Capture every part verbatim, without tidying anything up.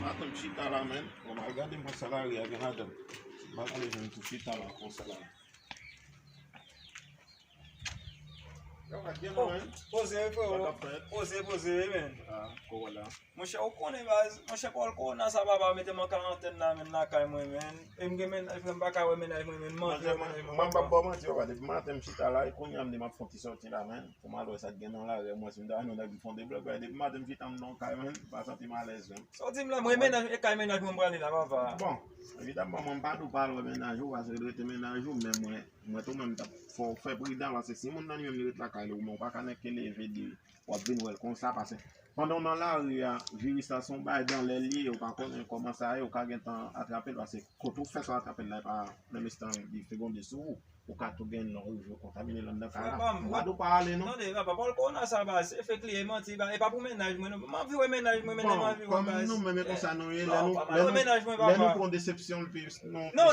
Atann chita la, men. Bon, m al gade m konsa lari a gen ladan. M al gade jwenn tou chita la konsa la. Yo, pa gen non, men. Poze, wi, frero. Sa k ap fèt? Poze, poze, wi, men. Ah, Corolla. Monchè, ou konnen, baz. Monchè, Paul, kowona sa, papa, mete m an karantèn la, men, lakay mwen, men. E m gen mennaj mwen, m pa ka wè mennaj mwen, men, m anvi wè mennaj mwen, papa. Mwen p ap ba w manti, papa. Depi maten m chita la, e kounye a m di m ap fè yon ti sòti la, men. Pou m al wè sa k gen nan lari a, mwen, si m ta wè yon nèg m fè yon deblòk, men depi maten m chita, m nan yon kay, men, m pa santi m alèz, men. Sa w di m la, mwen, mennaj, e kay mennaj mwen m prale la, papa. Bon, evidaman, mwen, m pa di w pa al wè mennaj ou, paske l rete mennaj ou, men mwen, mwen tou, mwen, m t ap fè w fè pridan, paske si moun nan li menm li ret lakay li, ou menm, ou pa ka nèk ke leve di w ap vin wè l konsa, paske pandan w nan lari a, viris la se yon bagay dan lè l ye, ou pa konnen kòman sa ye, ou ka gentan atrape l, paske kote w fè sa w atrape l la, e pa menm estan li fegonde sou ou, ou ka tou gen nan rive kontamine l anndan kay la. Frè pa m, ou pa dwe pa ale, non. Tande, papa, pawòl kowona sa, baz, se fake li ye, manti, e pa pou mennaj mwen, non. M anvi wè mennaj mwen, men m anvi wè, baz. Bon, kòm nou menm e konsa nou ye, lè nou, lè nou, lè nou pran desepsyon, l pi, nou, non,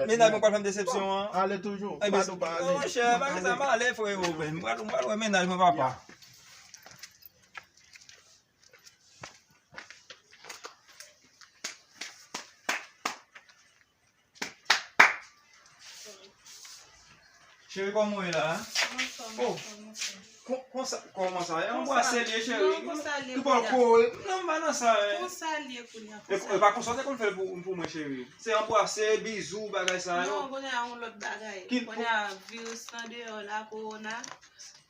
mennaj mwen pral fè m desepsyon an. Ale toujou, ou pa dwe pa ale. Monchè, pa gen sa, m ale, frero, men m pral, m pral wè mennaj mwen, papa. Cheri, kòman w ye la? Oh, kon-, konsa, kòman sa? E anbrase l ye, cheri. Ki bò l kore? Non, m pa nan sa, hein. Konsa l ye kounye a, e, konsa. E pa konsa w te konn fè l pou, pou mwen, cheri. Se anbrase, bizou, bagay sa yo. Non, kounye a yon lòt bagay. Kounye a viris lan deyò la, kowona.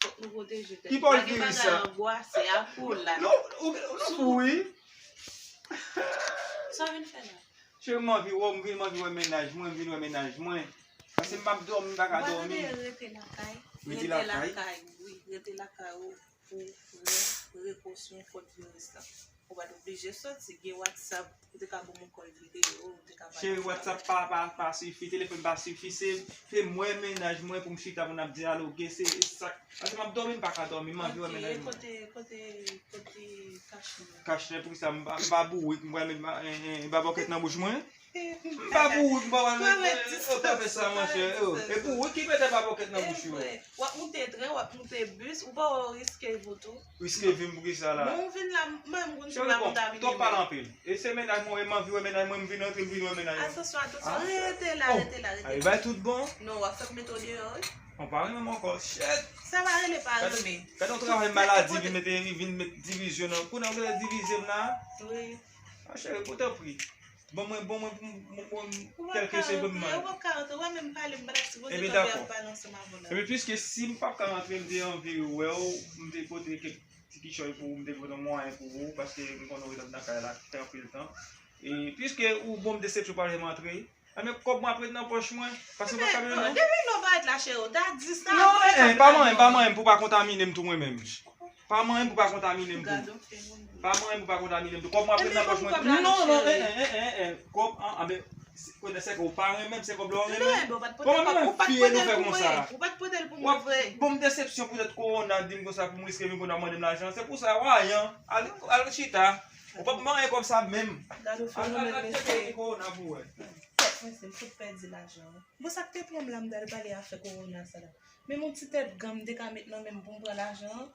Fòk nou pwoteje tèt nou. Ki bò l viris sa? Pa gen bagay anbrase, akolat. Non, ou, ou, ou fou, wi. Sa w vin fè la? Cheri, m anvi wè w, m vin, m anvi wè mennaj mwen, m vin wè mennaj mwen. Paske m p ap dòmi, m pa ka dòmi. Ou pa tande rete lakay? Rete lakay, wi, rete lakay ou pou pran prekosyon kont viris la. Ou pa t oblije soti, gen WhatsApp, ou te ka ban m yon kòl videyo, ou te ka pale. Cheri, WhatsApp pa, pa, pa sifi, telefòn pa sifi, se, se mwen, mennaj mwen pou m chita pou n ap dyaloge, se, se sa. Paske m ap dòmi, m pa ka dòmi, m anvi wè mennaj mwen. Kote, kote, kote kach mwen? Kach mwen, poukisa m pa, m pa bourik, m pral met ma-, en, en, babòkèt nan bouch mwen? M pa bourik, m pa pral met, eh, pa fè sa, monchè. E bourik ki mete babòkèt nan bouch yo. W ap moute tren, w ap moute bis, ou pa wè w riske vi w tou? Riske vi m poukisa la? Bon, ou vin la, mwen, m konn si m pa kontamine. Cheri, bon, twòp pale anpil. E se mennaj mwen, e m anvi wè mennaj mwen, m vin rantre, m vin wè mennaj mwen. Atansyon, atansyon. Rete la, rete la, rete la. Ay, bay tout bon. Non, w ap fè m mete w deyò, wi. Bon, pa renmen m ankò, shit. Sa pa rele pa renmen. Gade yon travay maladi, vin mete, vin met divizyon nan. Kounye a w genlè divize m la. Wi. A, cheri, pou tanpri. Ban mwen, ban mwen, pou m, pou m, pou m, kèlke segonn man. Ou p ap ka rantre, ou p ap ka rantre, ou pa menm pale, m pa t ap sipoze kanpe ap pale ansanm avè w la. Ebyen, piske si m p ap ka rantre, m te anvi wè w, m te pote kèk ti kichòy pou ou, m te pote yon mwayen pou ou, paske m konnen w ret nan kay la, fè anpil tan. E piske ou ban m desepsyon, w pa janm rantre, ebyen, kòb mwen ap ret nan pòch mwen, paske m p ap ka mennen non. Depi lè w parèt la, cheri, w ta di sa. Non, eh, eh, pa manyen, pa manyen m pou pa kontamine m tou mwen menm. Pa manyen m pou pa kontamine m tou. Pa manyen m pou pa kontamine m tou. Kòb mwen ap ret nan pòch mwen. Non, non, eh, eh, eh, eh, eh. Kòb an, anben, konnen se ke w pa renmen m, se kòb la w renmen. Kòman menm fi e nou fè konsa? Ou pa t pote l pou mwen vre. W ap ban m desepsyon poutèt kowona, di m konsa pou m riske vin kounye a mande m lajan. Se pou sa, w ayan, al, al chita. Ou p ap manyen kòb sa menm. Al, al, al tcheke kowona pou wè. Tèt mwen se m fout pèdi lajan an. Bon, sa k te pran m la, m t al pale afè kowona sa la. Menm yon ti tèt gan m te ka met nan men m pou m pran lajan an.